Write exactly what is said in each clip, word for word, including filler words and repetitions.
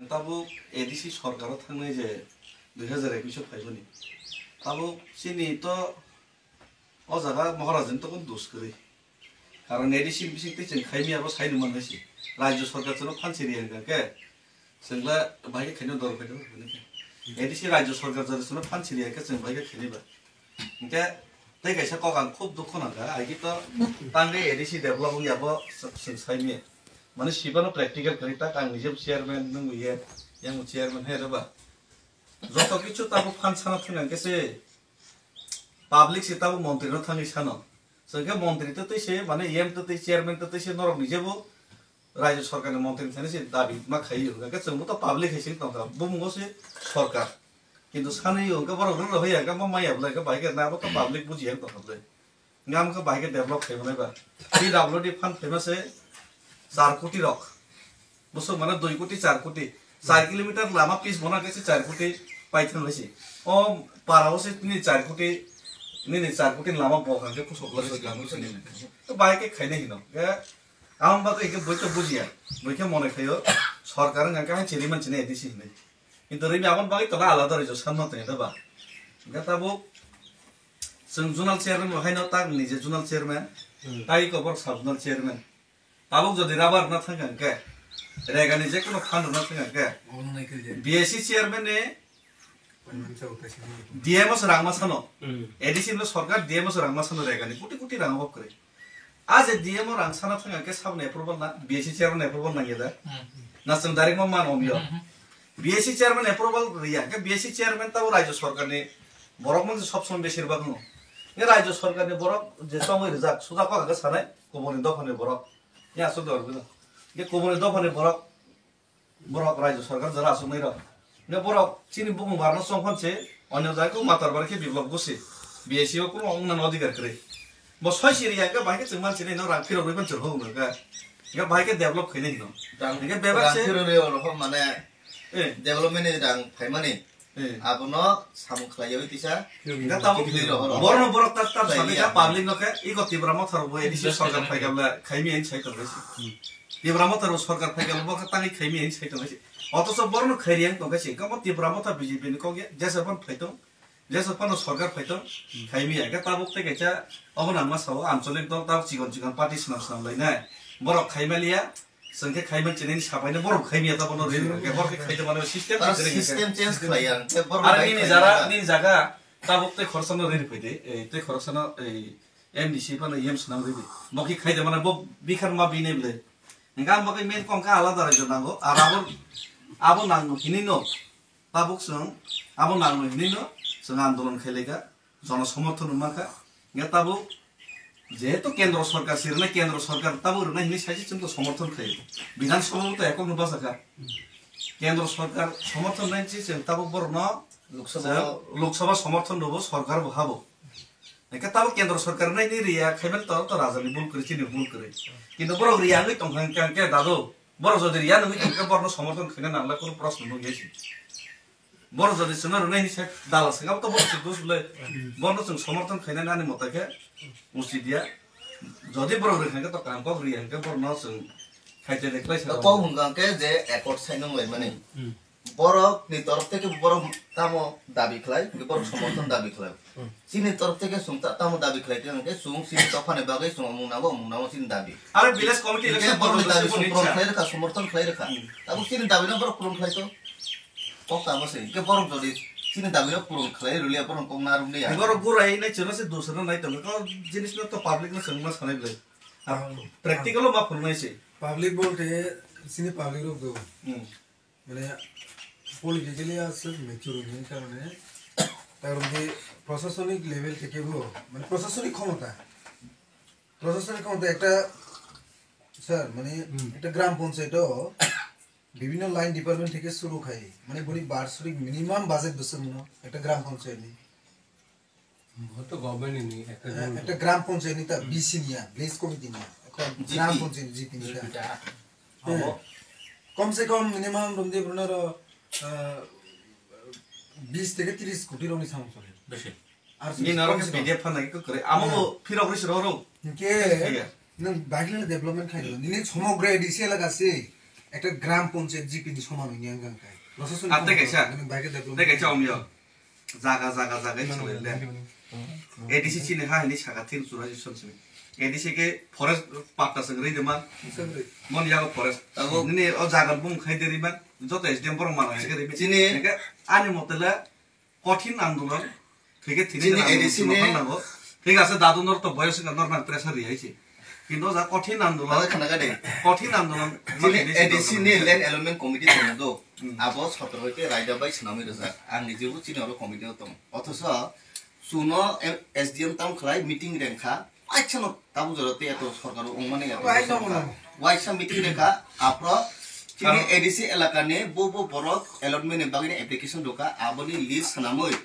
Tabuk A D C sorkaro thangnai je dui hazar ekush o phaimani. Tabuk chini to o jaga Maharajani to kono dos kwrwi. Karon A D C bising tei chwng khaimya abo saino manwi si. Rajya sorkar chwngno phan siri hwnkha khe chwngla bahai khe khaino dor khaino hwnwi khe. A D C rajya sorkar jora chwngno phan siri hwnkhe chwng bahai khe khaino ba. Hwnkhe tei kaisa kok ang khub dukho nangkha. Aigito tangwi A D C develop wngya bo chwng saimya. Mane sibano practical kwrwi tak ang nijebo chairman nungwi ye, yang chairman hai rwba. Joto kichu tabuk phan sana thwng ang khe se public se tabuk montri no thangwi sano. Chwng khe montri to tei se, mane M to tei chairman to tei se norok nijebo rajya sorkar ni montri thani se dabi ma khai yo. Hwnkhe chwng bo to public hai se tongkha. Bumung o se sorkar. Kintu sanwi yo hwnkhe borok rwrw hoya hwnkhe ma maya bwlai hwnkhe bai khe na bo to public buji yang tongkha bwlai. Ngam khe bahai khe develop khai manai ba. P W D fund phaima se char koti rok. Bosong mane dui koti, char koti. Char kilometer lama pis bona khe se char koti paithang lai se. O para o se nini char koti, nini char koti lama bo kha khe kusuk lai se. To bahai khe khainai hino. Khe ang ba khe boi to bujiya. Boi khe mone khayo. Sorkar wngkha khe hai chini man chini A D C hinwi. Kintu rimi aboni bagwi tongo alada raijo sanma tongya da ba. Hwnkhe tabuk chwng zonal chairman bo haino tak ni je zonal chairman, hmm, tai kobor sub zonal chairman. Tabuk jodi rubber na thangkha hwnkhe, regani je kono fund na thangkha hwnkhe, obono naikhe je. B S C chairman ni D M o se rang ma sano. Hmm. A D C no sorkar D M o se rang ma sano regani. Koti koti rang obab kwrwi. A je D M o rang sana thang khe saboni approval na, B S C chairman approval nangya da. Hmm. Na chwng direct ma man omyo. Hmm. B S C chairman approval riya, khe B S C chairman tabo rajya sorkar ni borok man sob somoi besir bak no. Khe rajya sorkar ni borok je tongwi rijak, suda kok khe sanai, kubuni dopha ni borok. Ya aswk dor bilo. Khe kubuni dopha ni borok Borok rajya sorkar jora aswknai rok. Hwnkhe borok chini bumung barno chongphon se, onyo jagao matar bar khe biplop gosi. B S C o kuno wngna no adhikar kwrwi. Bo soi siri ya khe bahai khe chwng man sini no rang phirok rwi man chwng hok no khe. Hwnkhe bahai khe develop khainai hino. Rang, hwnkhe bebak rang se phirok rwi oro mane eh, development ni rang phaimani. Eh. Abono samung khlaiyawi tisa. Hwnkhe tamo borno borok tak tak sabi ka public no khe iko Tipra Motha rok bo A D C sorkar phaikha bla khaimi ani sai tongwi se. Hmm. Tipra Motha rok sorkar phaikha bla bo khe tangwi khaimi ani sai tongwi se. Otoso borno khairi ang tongkha se. Kamo Tipra Motha B J P ni kok ya jesa phano phaitong. Jesa phano sorkar phaitong. Hmm. Khaimi ya khe tabuk tei kaisa obo nangma sao ancholik dol tabuk chikon chikon party swnam swnam lainai. Borok khaimaliya. Chwng khe khaimani chinani sapaino borok khaimiya ta bono riri khe borok khe khaito mano system aro khe riri khe. System change khlai ya, khe borok aro bai nini khaimani jara, ya. Nini jaga tabuk tei khoroksa no riri phaidi, eh, tei khoroksa no, eh, M D C phano M swnam riri. Bo khe khaito mano bo bikhan ma bini bwle. Hingkhe ang bo khe main kong khe alada raijo nango. Ar abo, abo nango hinui no. Tabuk chwng abo nango hinui no chwng andolon khailai kha. Jono somorthon rwma kha. Hingkhe tabuk jehetu kendro sorkar se rwnai, kendro sorkar tabuk rwnai hinwi saisi chwng to somorthon khlaio. Bidhan Sabha bo to ekok no basa kha. Kendro sorkar somorthon nai se chwng tabuk borok no Lok Sabha chwng Lok Sabha somorthon rwbo, sorkar bo habo. Hingkhe tabuk kendro sorkar nai ni riya khaimani to, to raja ni bul kwrwi, chini bul kwrwi. Kintu borok riya wngwi tongkha hingkhe, hingkhe dadu borok jodi riya nungwi tongkhe borok no somorthon khaina nangla kunu proshno nukya se. Borok jodi chwngno rwnai hinwi se dalal se, abo to borok se dos bwle. Hmm. Borokno chwng somorthon khainani ani mota khe uchi dia. Jodi borok rwkha khe to kaham kok rwya hwnkhe borokno chwng khaite de khlai se. Kok hwnkha khe je accord sign wng laimani. Hmm. Borok ni torof theke borok tamo dabi khlai, hwnkhe borok somorthon dabi khlai. Hmm. Chini torof theke chwng ta-, tamo dabi khlai khe hwnkhe chwng chini dophani bagwi chwng omung nango, omung nango chini dabi. Aro village committee election borok ni dabi chwng phuran khlai rwkha, somorthon khlai rwkha. Hmm. Tabuk chini dabi no borok phuran khlai to. Kok tamo se, hingke borok jodi chini dabi rok puron khlai rwliya, borok kok narwk liya. Borok gurai nai chwngno se dusra nai tongo, kok jinis no to public no chwngma sanai bwlai. Ah, practical o ma phunuknai se. Public bolte chini public rok do. Hmm. Mane politically aswk mature wngmani karone, karon khe prosasonik level theke bo, mane prosasonik khomota, prosasonik khomota ekta, sir, mane hmm, ekta gram panchayat o bibhinno line department theke suru khai, mane boni barsorik minimum budget bwswk mano ekta gram panchayat ni. Bo to government ni ekta eh, rule. Ekta gram panchayat ni ta hmm, B C ni ya, village committee ni ya, ekta G P. Gram panchayat G P ni ta. G P ta. Eh, abo. Kom se kom minimum romdi brunaro, ah, bis theke tris koti rokni samung chole. Besi. Ar ni norok kom se kom. P D F phan nai ko kore. Amo eh, bo phirok ris ro ro. Ke. Iya. Nwng bagila development khai do. Nini somogra A D C elaka se. Ekta gram panchayat G P ni soman wngya wngkha khe. Lasa soni Ah, tei kaisa, nang bai khe develop tei kaisa khe. Omyo. Jaga, jaga, jaga, Mano, salai le. mano, mano. A D C chini ha hini saka tin chura si son simi. A D C ke forest patta se gri de man. Sagri. Mon yago forest. Abo nini o jaga bung khai de ri man. Joto S D M borok mana hai ke ri man. Chini Hingke ani mote le kothin andolon, thike thini Chini gana A D C ni nokhan nango. Thik ase, dadu nor to boyos wngkha, nor nang pressure ri hai se. Kintu o ja kothin andolon, Aro khana gade. Kothin andolon, Chini nor A D C ni land allotment committee tongo do. Hmm. Abo sotoro hoite raida bai swnamwi rwjak. Ang nijebo chini oro committee o tongo. Othoso chuno M-, S D M tamo khlai meeting rengkha. Waisa no tabuk jora tei ato sorkar o wngmani ato Waisa sorkar. Wano. Waisa meeting rengkha, aphro chini Karon A D C elaka ni bo bo borok allotment ni bagwi ni application rwkha, aboni list swnamwi.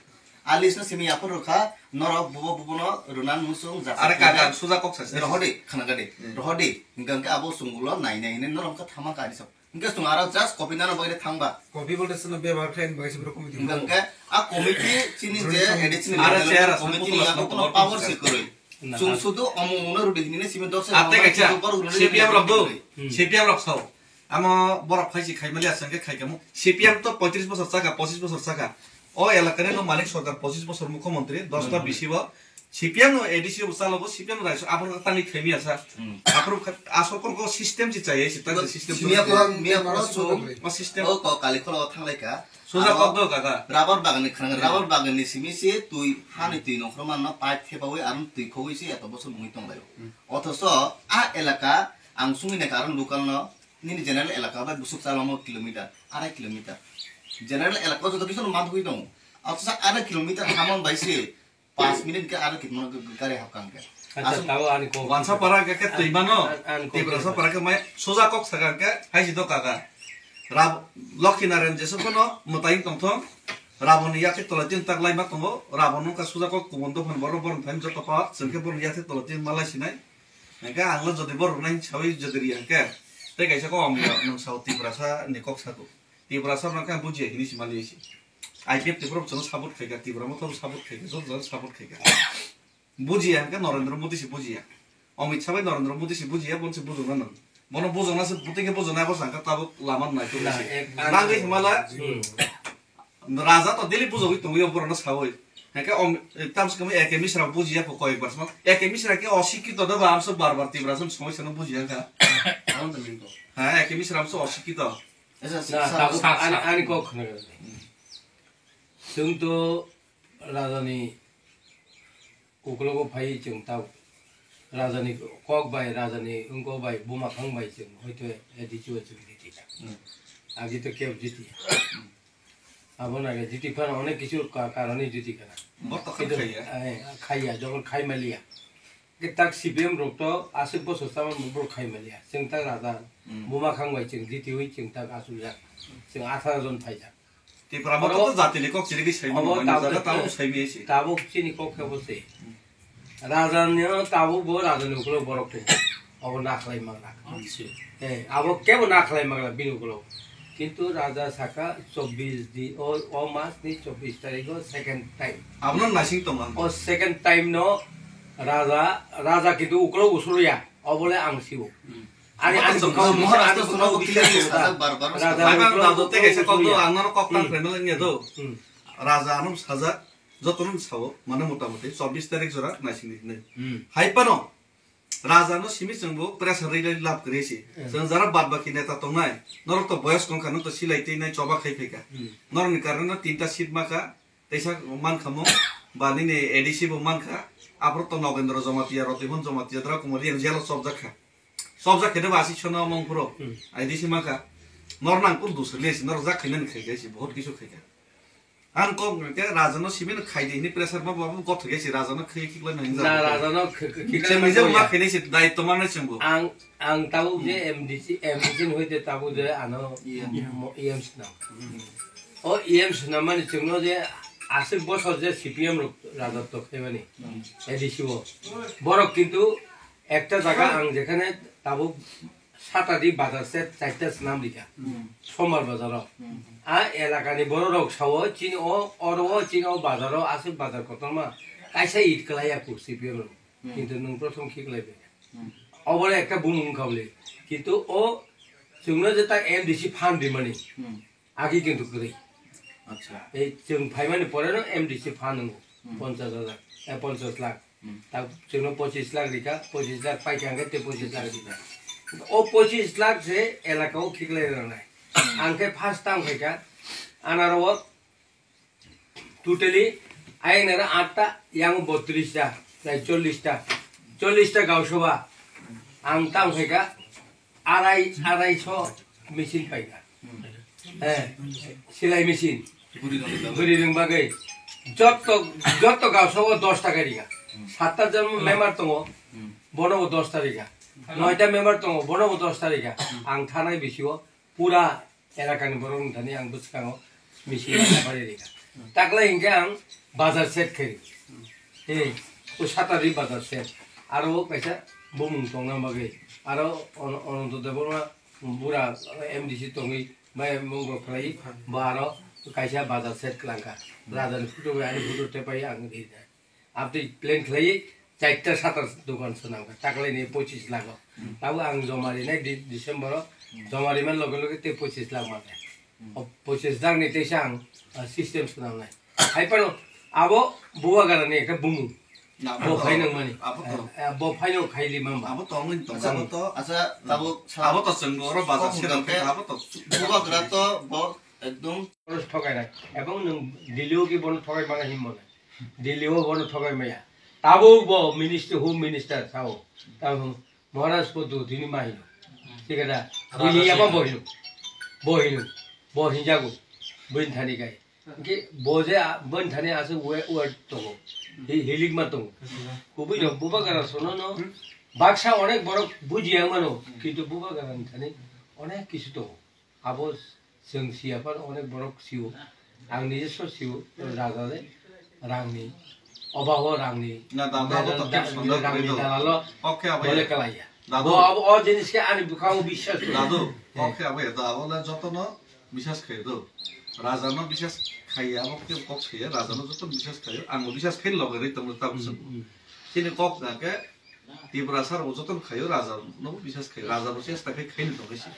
A list no simi aphro rwkha, norok bo bo bo no rwna nung sung jasa Are kaka, khainai. Suja kok sa se. Rohodi, khana gade. Hmm. Rohodi, hingka hingke abo chwng ulo nai nai hinui norok kha thama kha ani sok. Hingke chwng aro just copy nana bagwi thangba. Copy bolte chwngno bebhar khlai bagwi se borok committee Hingke, hingke a committee chini je Bruni A D C ni Are level chair committee aswk ni abo kono power se kwrwi. Na. Chwng sudu omo uno rudi hinine simi dok se Ate kaisa, C P M rok do, Hmm. C P M rok sao. Amo borok phai si khai mali aswk khe khai kamo. C P M to poitris bosor chaka, pochis bosor chaka. O elaka ni no malik sorkar pochis bosor mukhyamantri, dos ta Hmm. B C o. C P M no A D C o chalogo, C P M no raisa, aphuru tangwi khaimya sa. Hmm. Aphuru kha-, asol kon ko system si chaya si, ta Bo system Miya ko, miya ko Miya so, ko o system. O ko kali kholo thanglai ka. Suja Abo kok do kaka. Rubber bagan ni khana, Hmm. rubber bagan ni simi si twi, hani twi nongkhorma no pipe thepawi, arum twi khogwi si eto bosor mungwi tonglaio. Hmm. Othoso a elaka ang sungwi naikha arum local no, nini general elaka bai busuk chalamo kilometer, arai kilometer. General elaka joto kisu no manthogwi tongo. Othoso arai kilometer hamon bai si, Panch minute ke aro kitmano gari hapkang ke. Acha, Aswk tao ani kok. Wansa para ke, ke twi mano. An, an, an kok Tiprasa ke. Para ke mai soja kok saka ke hai si do kaka. Rab Lokhi Narayan Jesu kono mwtai tongthong. Rabon ni yakhe tola tin tak lai ma tongo. Rabon nungka soja kok kubun do phan borok borok phan joto pa. Sengke borok yakhe tola tin malai sinai. Engke ang lo jodi borok nai sawi jodi ri engke. Tei kaisa ko ang nung sao Tiprasa ni kok sako. Tiprasa rok khe bujiya hini si mali si. I P F T borok chwng support khaika, Tipra Motha bo support khaika, joto joto support khaika. Bujiya hwnkhe Narendra Modi se bujiya. Amit Shah bai Narendra Modi se bujiya, bono se bujokna nang. Bono bujokna se bwtwi khe bujoknai, abo sangkha tabuk lama nai tongwi Na, se. ek Nangwi himala Hmm. Raja to daily bujogwi tongwi borokno sawi. Hwnkhe om-, tamsukhe A K Mishra bujiya kho koyekbar sma. A K Mishra khe osikito da ba amso bar bar Tiprasa ni somosya no bujiya kha. Ano to minto. Ha, A K Mishra amso osikito. Esa, Na, sa, tabuk sa, ani, sa. Ani kok khna gana. Chwng to rajani uklogo phai chwng tao rajani kok bai, rajani wngko bai, buma khang bai chwng hoito A D C o chwng jiti ta. Hmm. Agi to kebo jiti. Abo na jiti phano onek kisu ka-, karone jiti kana. Bor to Kintu, khaiya. Eh, khaiya, jokon khai maliya. Ke tak C P M rok to aswk bosor chama borok khai maliya. Chwng tak raja Hmm. buma khang bai chwng jitiwi chwng tak aswk jak. Chwng atharo jon phaijak. Tipra Motha to Oro- jatini kok chirigwi saimano Abo mani tabuk jaga tabo chini- saimi se. Tabuk chini kok khe bo se. Hmm. Raja ni tabuk bo raja ni ukulok borok tongo. Abo na khlai mangra. Achi. Eh, abo kebo na khlai mangra bini ukulok. Kintu raja saka chobbish di, o, o mas ni chobbish tarikh o second time. Abono naising tongo ang. O second time no raja, raja kintu ukulok usulya. Obole ang sibo. Hmm. Ani, ani Maharashtra bukha no, bukha, Maharashtra ani no bukha bukha bukha sajak bar bar raja sajak. Raja Bhai, bhai, ukulok, raja ukulok tei kaisa kok do, usulya. Ang norok kok tang Hmm. khlaimani ya do. Hmm. Raja ano sajak, jotono sao, mane motamoti chobbish tarikh jora naisingni hinwi. Hmm. Hai phano, raja no simi chwngbo pressure rwi rwi lab kwrwi si. Hmm. Chwng jara bad baki neta tongnai, norok to boyos tongkha, no to silai twi nai choba khai phaikha. Hmm. Norokni karone no tinta seat makha, Teisa mankha mo, ba nini A D C bo mankha, aphuru to Nogendra Jamatia, Rotibon Jamatia, Drakumari yang jelo chopjak kha. Chopjak khe de ba asi chhono mong phuru, Hmm. A D C mankha. Nor nang kun dusri le si, nor jak khainani khai khai si, bahut kisu khai kha. Ang kok ke raja no simi no khai de hini pressure ma babu gothok ya si raja no khai khikla no hinja. Na, raja no khe-, khe-, khikla Cheng no hinja ya. Ma khai de si, daitto manai chengbo. Ang Ang tabuk je Hmm. M D C, M D C ni hoite tabuk je ano E M. mo-, E M swnam. Hmm. O E M swnam mani chwngno je aswk bosor je C P M rok rajotw khaimani Hmm. A D C o. Borok kintu ekta jaga ang jekhane tabuk Saturday bazar se charta swnam rikha. Hmm. Sombar bazar o. Hmm. A elaka ni borok rok sao chini o, oro o chini o bazar o aswk bazar kotorma kaisa it kwlaiya kuk C P M rok. Hmm. Kintu nwng prothom khiklai bai. Hmm. Obole ekta bumung wngkha bole. Kintu o Chwngno je tak M D C phan rimani. Hmm. Agi kintu kwrwi. Acha. Ei chwng phaimani pore no M D C phan wngo. Hmm. Ponchas hajar, eh, ponchas lakh. Hmm. Tak chwngno pochis lakh rikha, pochis lakh paikha hwnkhe tei pochis lakh rikha. O pochis lakh se elaka o khiklai rwnai. Hmm. Ang khe first time khaikha, anaro o totally ayang nara atta, yang botris ta, tai chollis ta, chollis ta gausabha. Ang tang phaikha arai, arai so machine paikha. Eh, silai machine. Buri rwng bagwi. Jotto, jotto gausabha dos taka rikha. Satta jon member tongo, bono bo dos ta rikha. Noita member tongo, bono bo dos ta rikha. Ang thanai bisio pura elakani borok wngthani ang bwskango machine pari rikha. Taklai hinkhe ang bazar set khairikha. He, o satari bazar set. Aro o kaisa bumung tongna bagwi. Aro Ono-, Ononto Debbarma bura M D C tongwi bai mungo khlai bo aro kaisa bazar set kwlangkha. Rajani photo bai ani photo tepai ang rijak. Abtwi plan khlaiwi chaita satar dokan swnamkha, taklaini pochis lakho. Hmm. Tabuk ang joma rinai di-, December-o, hmm, joma rimani loge loge tei pochis lakh mane. Hmm. O pochis lakh ni teisa ang, ah, system swnamnai. Hai phano abo Bubagrani ekta bumung. Na, bo abo to, phai nang mani. Abo to. Eh, eh, bo phai nang khai li mamba. Abo to wngwi tong, abo to. Acha, abo to chwng oro bazar sero khe abo to. Bubagra to bo ekdom. Bono thokai nai. Ebong nwng Delhi-o ki bono thokai mana himbo nai. Delhi-o bono thokai maya. Tabuk bo ministry, home minister sao. Tamo Maharaj Podu dini mahino. Thik ada. Buini yama bohino. Bohino. Bohin jago. Buin thani kai. Ke boje a-, buin thani ase we, we tongo. Hi-, hilik ma tongo. Kubui no Bubagra sono no. Baksa onek borok bujiya mano. Kintu Bubagra thani onek kisu tongo. Abo chwng siya phano onek borok sio. Ang nijoswo sio, raja le rangni, obaho rangni, na, da, da, abo to da, thik swngjak rangni kwrwi do. Dalalo. Oke, abo bole ya. Kalaiya. Dadu. Bo abo o jinis khe ani bwkhango biswas kwrwi. Dadu, eh, oke, abo ya, da, abo le jotono biswas khayo do. Raja no biswas khaiya, abo khe kok saya, raja no jotono biswas khayo, ang bo biswas khaini loge rwi tongo tabuk chwng. Hmm, hmm. Chini kok jang khe Tiprasa rok jotono khayo, raja no bo biswas khayo, raja bo chesta khai khaini tong khe si.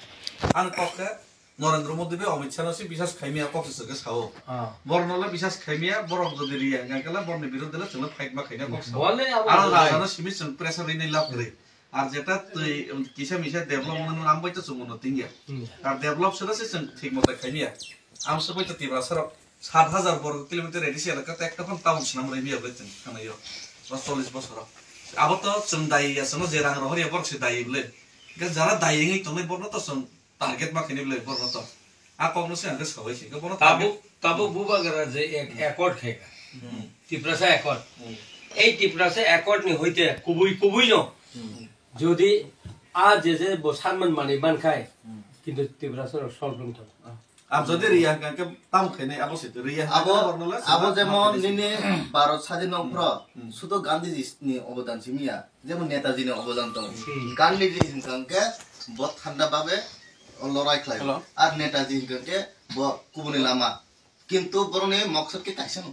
Ang kok khe Narendra Modi bai Amit Shah no se biswas khaimya kok se chwng khe sao. Ah. Borok no le biswas khaimya, borok jodi riya hwnkha khe le borok ni birodhe le chwng le fight ma khaina kok sao. Bole abo aro bai. Raja no simi chwng pressure rinai lab kwrwi. Ar jeta twi kisa misa develop wngmani ang bai to chwng unnoti wngya. Hmm. Ar develop se se chwng thik mote khaimya. Ang se bai to Tiprasa rok sat hajar borgo kilometer A D C elaka ta ekta phano town swnam rwmya ble chwng thangnaio. O chollish bosoro. Abo to chwng dai ya, chwngno je rang rohor ya borok se dai ble. Ga jara dai wngwi tongnai borno to chwng target ma khaini belai borno to. A kokno se ang khe sabai se. Bono target. Tabuk, tabuk Bubagra je ek-, accord khaikha. Hmm. Tiprasa accord. Hmm. Ei Tiprasa accord ni hoite kubui kubui no. Hmm. Jodi a je je bo sanman mani mankhai, hmm, kintu Tiprasa rok solve wng thang. Ah. Ang jodi riya hwnkha khe tamo khainai abo se riya hwnkha abo, borno le abo sima jemon ma khainai se. Nini Bharat sadin wng phro, hmm, sudo Gandhiji ni obodan simi ya. Jemon Netaji ni obodan tongo. Hmm. Gandhiji hinkha hwnkhe bo thanda babe lorai khlai. Hello. Ar Netaji hinkha hwnkhe bo kubuni lama. Kintu boroni moksod khe kaisa no.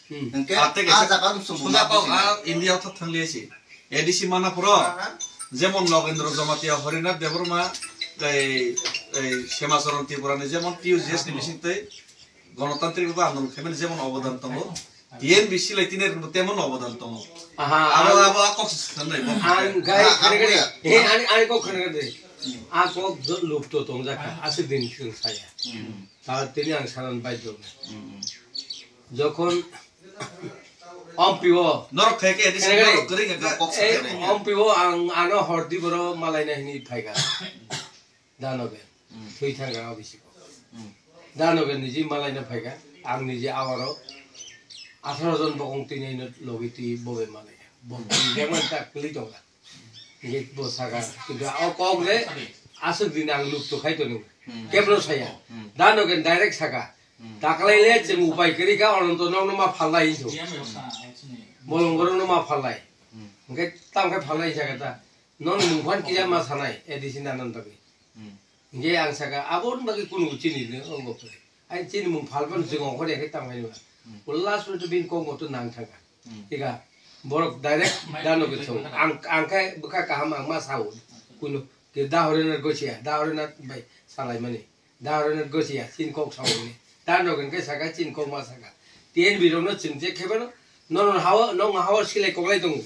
Hmm. Hwnkhe ah, tei a kaisa jaga rok chwng sunda bo kok, buji ah, India o thang liya si. A D C mana phoro. Aha. Jemon Nogendra Jamatia, Harinath Debbarma, tei, tei Semacharan Tripura ni jemon T U J S ni bising tei Ganatantrik Andolon khaimani jemon obodan tongo. T N B C lai tini rwngbo temon obodan tongo. Aha, abo, ang, abo a kok se sanai bo. Ang gai ah, khare khare. He, ani, ani kok khare khare. Hmm. A kok jo-, lupto tongjakha. Ah. Aswk din chwng saya. Hmm. Ta tini ang sanan baidhyo. Hmm, hmm. Jokhon ompiwo. Norok khai khe, khare khare. Norok kwrwi khe, kok se khare. Ompiwo ang ano hordi boro malaina hini phaikha. Danogen, hmm, thwi thangkha o bisi kok. Hmm. Danogen niji malaina phaikha, ang niji awaro atharo jon bokong tini no logi twi bobe malaikha. Bo twi bemani ta kwlwi tongkha. Nge bo saka, kintu o kok le aswk din ang luk to khai toni. Hmm. Kebro saya. Hmm. Danogen direct saka. Hmm. Taklai le chwng upai kwrwi kha, Ononto nokno ma phalnai hinso. Bolongorokno ma phalnai. Hmm. Hwnkhe tamo khe phalnai saka ta. Nokni mung phan kisa ma sanai, A D C nanan bagwi. Hmm. Hingke ang saka, aboni bagwi kunu chini le, o bo khe. Ai chini mung phalpan jwng ongkhor ya khe tamo hai nang. Hmm. O last o to bini kok moto nang thangkha. Hmm. Thik a, borok direct dano ke thung. Ang, ang khe bwkha kaham ang ma sao. Kunu, Ke da hore na gosia, da hore na bai salai mani. Da hore na gosia, chin kok sa hore. Da no gen ke saka, chin kok ma saka. T N B rok no chwng je khebe no, no no hawa, no hawa silai koklai tongo.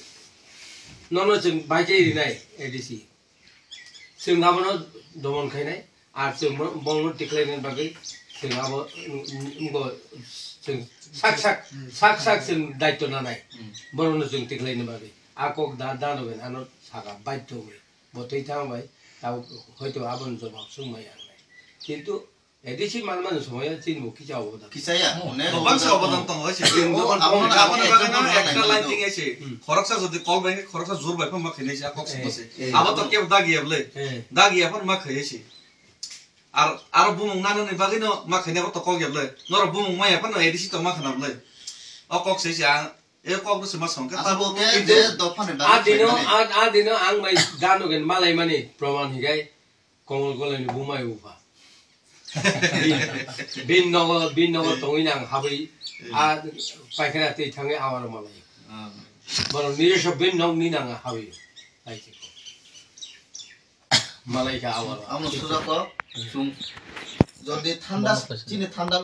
No no chwng bai je rinai A D C. Chwng abono domon khainai, ar chwng bo-, bono tikhlaini bagwi chwng abo, mm, mm, bo chwng sak sak, sak sak chwng daityo nanai. Borokno chwng tikhlaini bagwi. A kok da, da rwgwi ano saka baidhyo wngwi. Bo twi thang bai, tabuk hoito aboni jobab swngmaya wngnai. Kintu A D C manmani somoyo chini bo kisa obodan. Kisa ya, hmm, onek obodan tongo. Kwbangsa obodan tongo, se chini o, obodan tongo. Aboni bagwi no ekta line tingya se. Hmm. Khoroksa jodi kok bai, khoroksa jor bai phano ma khainai se, a kok se. Eh, se. Eh, abo to kebo dagiya bwle. Eh. Dagiya phano ma khainai se. Ar, aro bumung nanani bagwi no ma khainai abo to kok ya bwle. Norok bumung maya phano A D C to ma khana bwle. O kok se se ang, e kok no se ma song khe. Abo khe kintu je dophani bagwi a dino, khainani. A, a dino ang bai dano gen malai mani proman higai. Komol Golani bumai uba. Bin, bin nogo, bin nogo tongwi nang habwi, a paikhana tei thangwi awaro malai. Ah. Borok nini so bin nog ni nang habwi. Ai se ko. Malai ka awaro. Amo suja ko, sung, jodi thanda, chini thanda